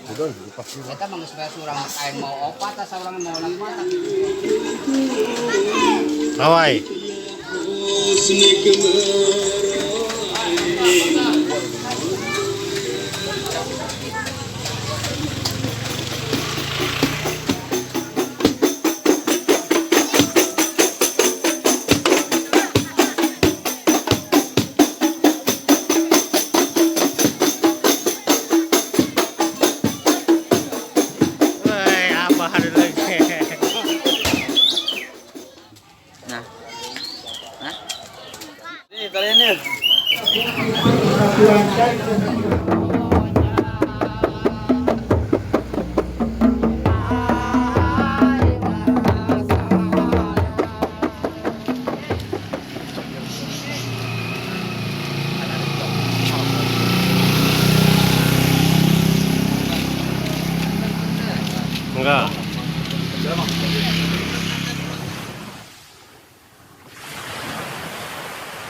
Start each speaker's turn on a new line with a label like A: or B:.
A: Eta mah geus beres urang aing mau opat asa urang mau lima tapi
B: Nawai. Woi, apa ada lagi?
C: Nah. Nah. Nih kalian nih.
B: Enggak.